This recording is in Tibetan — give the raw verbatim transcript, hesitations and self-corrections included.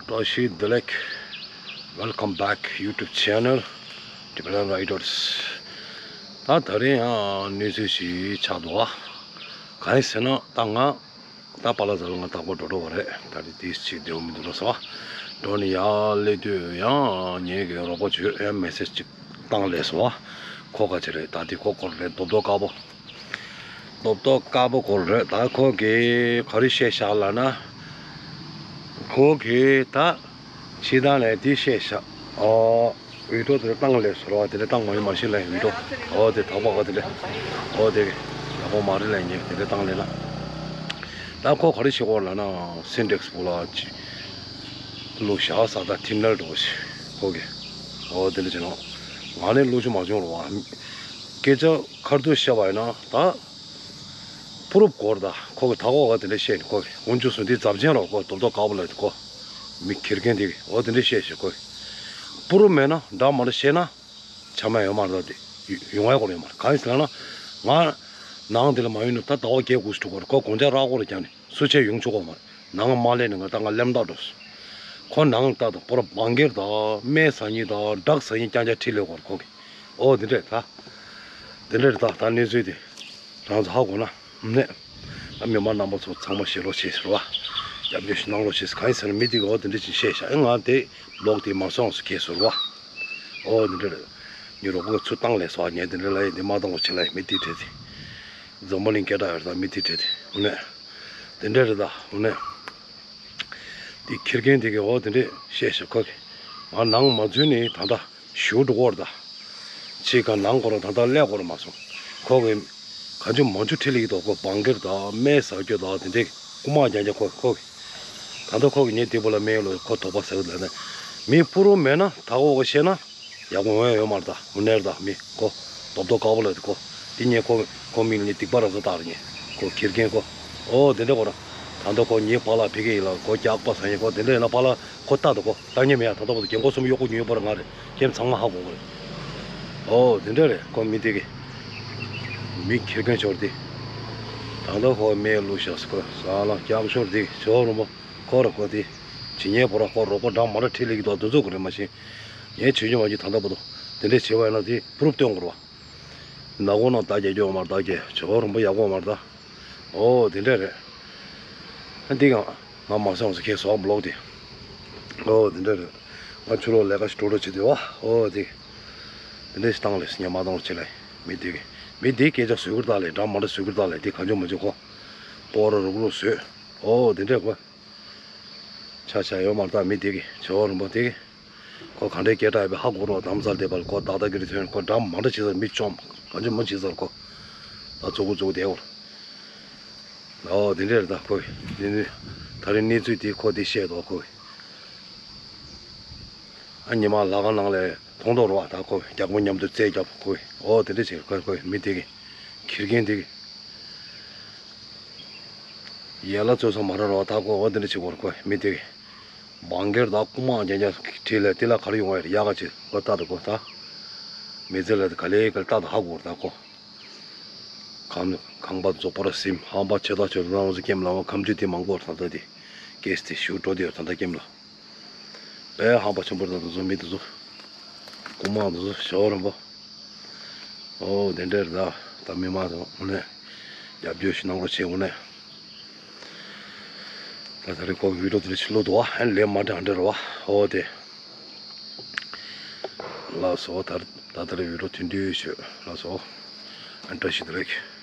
བཀྲ་ཤིས་བདེ་ལེགས། Welcome back YouTube channel Tibetan Riders. ད་ད་རིང་ཡང་གནས་ཚུལ་ཞིག་ཆགས་འདུག་ཨ། གང་ཡིན་ཟེར་ན་ད་ང་ད་པཱ་ལགས་ཚོ་ལ་ང་བདག་པོ་འགྲོ་འགྲོ་བ་རེད། ད་རེས་དེ་ཅིག་བདེ་པོ་མི་འདུག་ལ་སོ། འགྲོ་ནས་ཡར་སླེབས་དུས་ཡང་ངེད་ཀྱི་རོགས་པ་ཚོས་ཡང་མེ་སེ་ཇི་ཅིག་བཏང་སླེབས་སོང་བ། ཁོ་ག་ཚོད་རེད། ད་དེ་ཁོ་སྐོར་རེད། རྡོབ་རྡོབ་དཀར་པོ། རྡོབ་རྡོབ་དཀར་པོ་སྐོར་རེད། ད་ཁོ་གིས་ག་རེ་བཤད་བཞག་ལབ་ན། ཁོ་གིས་ད་ཕྱི་ཐང་ནས་དེ་བཤད་བཞག་ཨོ། འུད་སྒྲོག་དེ་འདྲ་བཏང་སླེབས་སོང་བ། དེ་འདྲ་བཏང་མ་ཡིན་མ་ཤེས་ལབ་འུད་སྒྲོག་ཨོ་དེ་དག་པ་ག་དེ་འདྲ། ཨོ་དེ་ཡག་པོ་མ་རེད་ལབ་ངས་དེ་འདྲ་བཏང་སླེབས་ན། ད་ཁོ་ག་རེ་བཤད་ཀྱི་ཡོད་ལབ་ན། སིན་ཊེག་སི་སྦུག་ལ་ཅིག་བླུགས་བཞག་ས། ད་ཐིན་ནར་འདྲ་བོ་ཞིག་ཁོ་གིས། ཨོ་དེ་འདྲ་བྱས་ན་ང་ནི་བླུགས་རྒྱུ་མ་བྱུང་རུང་བ། སྐད་ཆ་ཁ་ཐུག་བཤད་པ་ཡིན་ན་ད་པུ་རུབ་དགོས་རེད། ད་ཁོ་གིས་ད་ཁོ་ག་དེ་འདྲ་བཤད་ནས། ཁོ་གིས་འོན་ཆུ་སོང་དེ་རྫབ་ཆེན་རོགས་ཁོ་རྡོབ་རྡོབ་དཀར་པོ་ལ་དེ་ཁོ་མི་ཁྱེར་མཁན་དེ་གིས་ཨོ་དེ་འདྲ་བཤད་ཞེས། ཁོ་གིས་པུ་རུབ་མེད་ན་འདྲ་མ་འདྲ་བཤད་ན། ཆ་མ་ཡོད་མ་རེད། ད་དེ་ཡོང་ཡ་སྐོར་ཡོད་མ་རེད། གང་ཡིན་ཟེར་ན་ང་ནང་དེ་ལ་མ་ཡོང་ནས་ད་ཟླ་བ་བརྒྱད་དགུ་ཞིག་འགྲོ་གི་རེད། ཁོ་དགོང་ཇ་རག་གི་རེད། ཀྱང་ནས་སུ་ཆད་ཡོང་ཆོག་གི་མ་རེད། ནང་མ་སླེབས་ནས་ང་ད་ང་ལམ་བདའ་འགྲོ་སོང་། ཁོ་ནང་ལྟ་དང་པོ་ར་བང་གེར་དང་སྨན་ཟ་མཁན་དང་ཌག་ཟ་མཁན་རྐྱང་རྐྱང་ཁྲིད་སླེབས་ཀྱི་རེད་ཁོ་གིས། ཨོ་དེ་འདྲས་ད། དེ་འདྲས་རེད། ད་ད་གནས་ཚུལ་དེ་རང་ཚོ་ཧ་གོ་ན་ནས། ད་མི་མང་རྣམ་པ་ཚོ་ཚང་མ་ཞེ་ལོ་ཆེ་ཟེར་བ། རྒྱབ་སྐྱོར་ཞིག་གནང་རོགས་བྱེད་ཟེར། གང་ཡིན་ཟེར་ན་མི་དེ་གིས་ཨོ་དེ་འདྲས་ཅིག་བཤད་ཤག་ཨེ་ང་དེ་བི་ལོག་དེ་མ་སོང་ཟེར་ཁྱེད་ཟེར་བ། ཨོ་དེ་འདྲས་རེད། ངའི་རོགས་པ་ཚུར་བཏང་སླེབས་སོང་། ངས་དེ་འདྲས་ལབ་ཡིན། དེ་མ་བཏང་བ་བྱེད་ལ་ཡིན། མི་དེ་བྲེལ་ཏེ། འཛམ་བུ་གླིང་སྐད་གྲགས་ཡོད་རེད། ད་མི་དེ་བྲེལ་ཏེ་འོ་ནས། དེ་འདྲས་རེད། ད་འོ་ནས། དེ་ཁྱེར་མཁན་དེ་གིས་འོ་དེ་འདྲས་བཤད་ཤག་ཁོ་གིས་ང་ནང་མ་འཛུལ་ནས་ད་ལྟ་ཞུ་འགྲོ་གི་ཡོད་རེད། ད་ཕྱི་ཁ་ནང་སྐོར་ད་ལྟ་སླེབས་ཡོད་རེད་མ་སོང་། ཁོ་གིས་གང་བྱུང་མང་བྱུང་ཁྲིད་སླེབས་ཀྱི་འདུག་ཁོ་བང་གེར་དང་སྨན་ཟ་རྒྱུ་དང་དེ་འདྲས་རྐུ་མ་རྐྱང་རྐྱང་ཁོ་ཁོ་གིས། ད་ལྟ་ཁོ་གིས་ངའི་སྡིག་པ་ལ་སྨན་ལོ་ཁོ་དོགས་པ་ཟ་གི་ལབ་ནས། མི་པུ་རུབ་མེད་ན་ད་ཁོ་གིས་བཤད་ན། ཡག་པོ་འོང་ཡ་ཡོད་མ་རེད། ད་འོ་ནས་རེད། ད་མི་ཁོ་རྡོབ་རྡོབ་དཀར་པོ་ལ་དེ་ཁོ་དེ་ཉེ་ཁོ་ཁོ་མིག་ལ་ཉེ་སྡིག་པ་རང་ས་བཏགས་རེད། ཉེ་ཁོ་ཁྱེར་མཁན་ཁོ་ཨོ་དེ་འདྲ་ཁོ་རང་ད་ལྟ་ཁོ་ཉེ་པཱ་ལགས་ཕ་གི་ཡིན་ལ་ཁོ་སྐྱག་པ་ཟ་ཉེ་ཁོ་དེ་འདྲ་ཡིན་ན་པཱ་ལགས་ཁོ་ལྟ་དང་ཁོ་ལྟ་ཉེ་མེད་ཡ། ད་ལྟ་བར་དུ་རྒན་གོག་གསུམ་གཡོག་པོ་ཉོས་པར་ང་རེད། ཁྱེད་ཚང་མ་ཧ་གོ་གི་རེད། ཨོ་དེ་འདྲ་རེད། ཁོ་མི་དེ་གི་མི་ཁྱེར་མཁན་ཆོར་དེ་ད་ལྟ་ཁོ་མེ་བླུགས་ཤག་ཟེར། ཁོ་ཟ་ལ་སྐྱག་ཆོར་དེ་ཆོར་རུང་པོ་ཁོ་ར་ཁོ་དེ་ཇི་ཉེ་པོ་ར་ཁོ་རོགས་པ་འདྲ་མ་འདྲ་ཁྲིད་ལེ་གི་འདུག་དེ་ཚོ་གི་རེད། མ་གཞི་ངས་བྱེད་རྒྱུ་མ་བྱེད་ད་ལྟ་བར་དུ་དེ་འདྲས་བྱས་པ་ཡིན་ན་དེ་པུ་རུབ་སྟོན་དགོས་རེད་བ། ནག་པོ་ནང་བདག་རྒྱག་རྒྱུ་ཡོད་མ་རེད། བདག་རྒྱག་ཇོ་རིན་པོ་ཡག་པོ་ཡོད་མ་རེད་ད། ཨོ་དེ་འདྲ་རེད། ཨ་འདི་གང་ང་མ་སོང་ཟེར་ཁྱེད་སོག་བི་ལོག་དེ། ཨོ་དེ་འདྲ་རེད། ང་ཆུ་ལོག་ལས་ཀ་ཞིག་འགྲོ་འགྲོ་བྱེད་དུས་བ། ཨོ་དེ་དེ་འདྲ་ཞིག་བཏང་ལས་ཉན་མ་བཏང་ལས་བྱེད་ལས་མི་དེ་གི་མི་དེ་སྐད་ཆ་བཟོས་ཀྱི་རེད་ད་ལས། འདྲ་མ་འདྲ་བཟོས་ཀྱི་རེད་ད་ལས། དེ་གང་བྱུང་མ་བྱུང་ཁོ་སྤོ་ར་རུག་རུག་བཟོས། ཨོ་དེ་འདྲ་གོ་ཆ་ཆ་ཡོད་མ་རེད་ད་མི་དེ་གི་ཇོ་རིན་པོ་དེ་གི་ཁོ་ག་འདྲའི་སྐད་གྲགས་ཡོད་པའི་ཧ་གོ་རོགས། དམ་སར་བསྡད་པ་ལ་ཁོ་ཏག་ཏག་གི་རེད། ཐོན་ཁོ་འདྲ་མ་འདྲ་བྱེད་ས་མི་བཅོམ་གང་བྱུང་མ་བྱེད་ས་ཁོ་ད་ཙོག་གུ་ཙོག་བསྡད་འོ། ཨོ་དེ་འདྲས་རེད་ད་ཁོ་དེ་ནི་ད་རིང་གནས་ཚུལ་དེ་ཁོ་དེ་བཤད་འདུག་ཁོ་ཨ་ཉི་མ་ལྷ་ཁང་ནང་ལས་མཐོང་འདུག་རོགས། ད་ཁོ་རྒྱག་པོ་མཉམ་དུ་རྩེད་རྒྱབ་ཁོ་ཨོ་དེ་འདྲས་བྱེད་ཁོ་ཁོ་མི་དེ་གི་ཁྱེར་མཁན་དེ་གི་ཡན་ལ་རྩོད་ས་མ་རེད་རོགས། ད་ཁོ་འོ་དེ་འདྲ་བྱེད་དགོས་རེད། ཁོ་མི་དེ་གི་བང་གེར་དང་རྐུ་མ་རྐྱང་རྐྱང་ཁྲིད་ལས་དེ་ལ་ག་རེ་ཡོང་བ་རེད། ཡག་ག་ཅིག་ཁོ་ལྟ་དང་ཁོ་ད་མི་ཚེ་ལ་ག་ལེ་ག་ལེ་ལྟ་དང་ཧ་གོ་རེད། ད་ཁོ་ཁམས་ཁང་པ་རྫོགས་པར་ཟིན། ཧམ་པ་ཆེ་ཐག་ཆོད་ལ་ང་ཚོ་ཀེམ་ལ་བ་ཁམས་ཆུ་དེ་མང་པོ་རེད། ད་ལྟ་དེ་ཀེས་དེ་ཞུ་འགྲོ་དེ་ཡོད། ད་ལྟ་ཀེམ་ལ། དཔེ་ཧམ་པ་ཆེན་པོ་རེད། ད་དེ་ཚོ་མི་དེ་ཚོ་རྐུ་མ་དེ་ཚོ་ཞོ་རིན་པོ། ཨོ་དེ་འདྲས་རེད་ད། ད་མི་མང་ཚོ་དངོས་གནས་རྒྱབ་སྐྱོར་ཞིག་གནང་རོགས་བྱེད། དངོས་གནས་ད་ད་རེས་ཁོ་བི་ཌིའོ་དེ་འདྲ་ཞིག་བླུགས་འདུག་བ། ཨ་ལས་མ་འདྲ་འདྲ་རེད་བ། ཨོ་དེ་ལགས་སོ། ད་ད་ད་རེས་བི་ཌིའོ་དེ་འདྲ་ཞིག་ལགས་སོ། ཨ་བཀྲ་ཤིས་བདེ་ལེགས།